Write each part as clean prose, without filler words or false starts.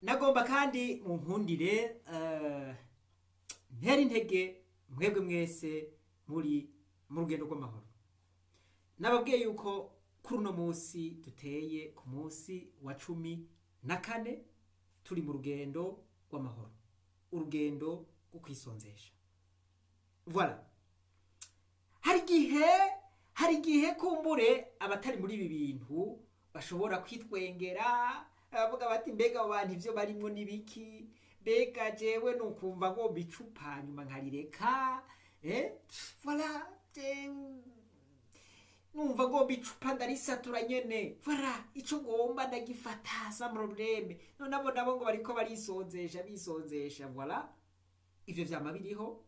Nagomba kandi munkundire ntere intege mwebwe mwese muri mu rugendo rw'amahoro. Nababwiye yuko kuri uno munsi duteye ku munsi wa 14 turi mu rugendo rw'amahoro, urugendo rwo kwisonzesha. Voilà. Hari igihe kumbure abatari muri ibi bintu bashobora kwitwengera, bavuga bati: "Mbega abo bantu ivyo barimwo n'ibiki? Mbega jewe nukumva ngomba icupa nyuma nkarireka, voilà, numva ngomba icupa ndarisatura nyene, voilà, ico ngomba ndagifata sans problème. None abo nabo ngo bariko barisonzesha, bisonzesha." Voilà, ivyo vyama biriho.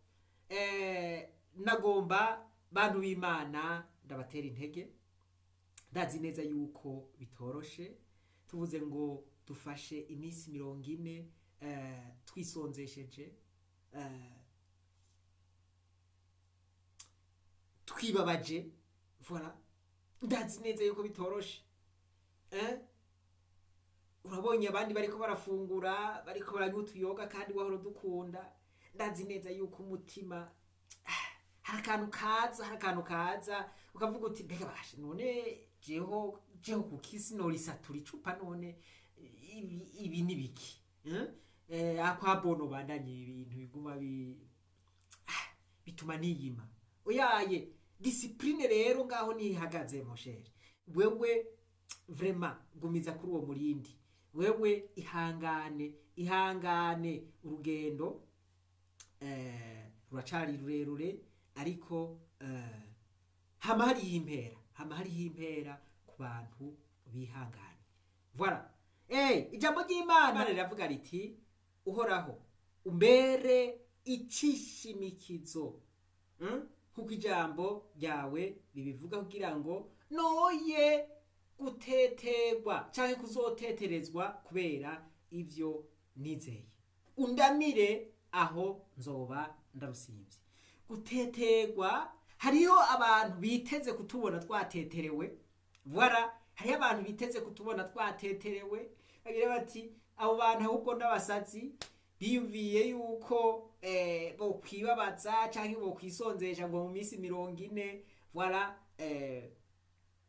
Nagomba, bantu b'Imana, ndabatera intege. Ndazi neza yuko bitoroshe. Tuvuze ngo dufashe iminsi 40 twisonzesheje, twibabaje, voilà, ndazi neza yuko bitoroshe. Urabonye abandi bariko barafungura, bariko baranywa utuyoga kandi wahora udukunda. Ndazi neza yuko umutima hari akantu kaza ukavuga uti: "Mbega bashe, none jeho kuki sinorisatura icupa? None ibi ni biki?" Akwa bono bandanye ibintu biguma bituma niyima. Oyaye, discipline rero ngaho nihagaze, mon cher. Wewe vraiment gumiza kuri uwo murindi. Wewe ihangane, ihangane, urugendo ruracari rurerure, ariko hama hariho impera, hama hariho impera ku bantu bihangane. Voilà. Ijambo ry'Imana riravuga riti: "Uhoraho, umbere icishimikizo, Nkuko ijambo ryawe ribivuga, kugira ngo noye guteterwa canke kuzoteterezwa kubera ivyo nizeye. Undamire aho nzoba ndarusimvye." Guteterwa, hariho abantu biteze kutubona twateterewe. Voilà, hariho abantu biteze kutubona twateterewe, bagira bati: "Abo bantu ahubwo n'abasazi biyumviye yuko bokwibabaza canke bokwisonzesha ngo mu minsi 40, voilà,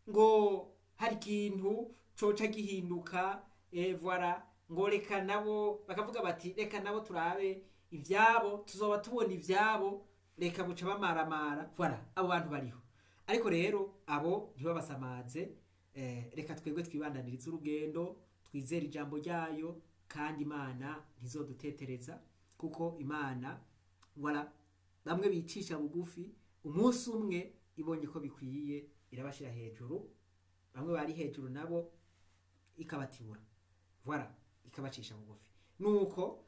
ngo hari ikintu coca gihinduka, voilà, ngo reka nabo." Bakavuga bati: "Reka nabo turabe ivyabo, tuzoba tubona ivyabo, reka buca bamaramara." Voilà, abo bantu bariho, ariko rero abo ntibabasamaze. Reka twebwe twibandanirize urugendo, twizere ijambo ryayo, kandi Imana ntizodutetereza, kuko Imana, voilà, bamwe bicisha bugufi, umunsi umwe ibonye ko bikwiye irabashira hejuru, bamwe bari hejuru nabo ikabatibura, voilà, ikabacisha bugufi. Nuko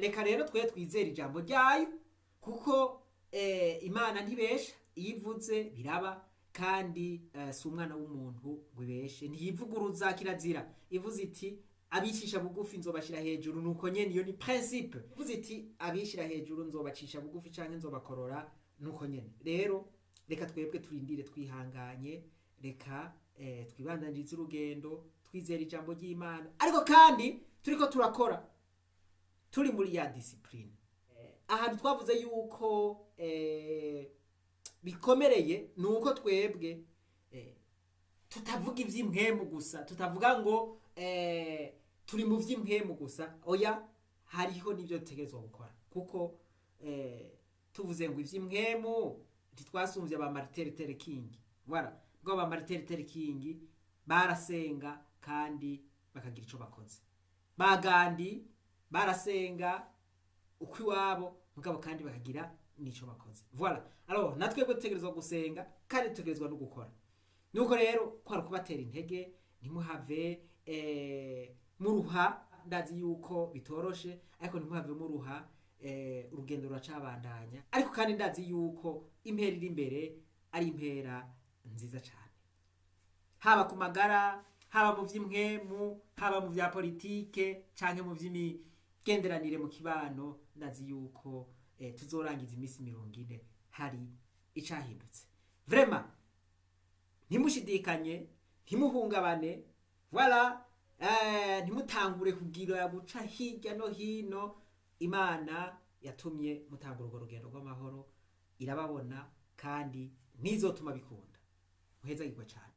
reka rero twe twizere ijambo ryayo, kuko Imana ntibesha. Iyo ivuze biraba, kandi si umwana w'umuntu ngo ibeshe, ntiyivuguruza, kirazira. Ivuze iti: "Abicisha bugufi nzobashira hejuru", nuko nyene, iyo ni principe. Ivuze iti: "Abishira hejuru nzobacisha bugufi canke nzobakorora", nuko nyene. Rero reka twebwe turindire twihanganye, reka twibandanirize urugendo twizera ijambo ry'Imana, ariko kandi turiko turakora, turi muri ya discipline. Ahantu twavuze yuko bikomereye ni uko twebwe tutavuga ivy'impwemu gusa, tutavuga ngo turi mu vy'impwemu gusa. Oya, hariho n'ivyo dutegerezwa gukora, kuko tuvuze ngo ivy'impwemu, ntitwasumvye ba Martin Luther King. Voilà, bwo ba Martin Luther King barasenga kandi bakagira ico bakoze, ba Gandhi barasenga uko iwabo, mugabo kandi bakagira nico bakoze. Voilà, alors natwebwe dutegerezwa gusenga kandi dutegerezwa no gukora. Nuko rero kwari kubatera intege, ntimuhave muruha. Ndazi yuko bitoroshe, ariko ntimuhave muruha. Urugendo ruracabandanya, ariko kandi ndazi yuko impera iri imbere ari impera nziza cyane, haba ku magara, haba mu vy'impwemu, haba mu vya politike canke mu vy'imigenderanire mu kibano. Ndazi yuko tuzorangiza iminsi 40 hari icahindutse. Vraiment, ntimushidikanye, ntimuhungabane. Voilà. Ntimutangure kugira guca hirya no hino. Imana yatumye mutangura urwo rugendo rw'amahoro, irababona kandi ntizotuma bikunda. Muhezagirwa cyane.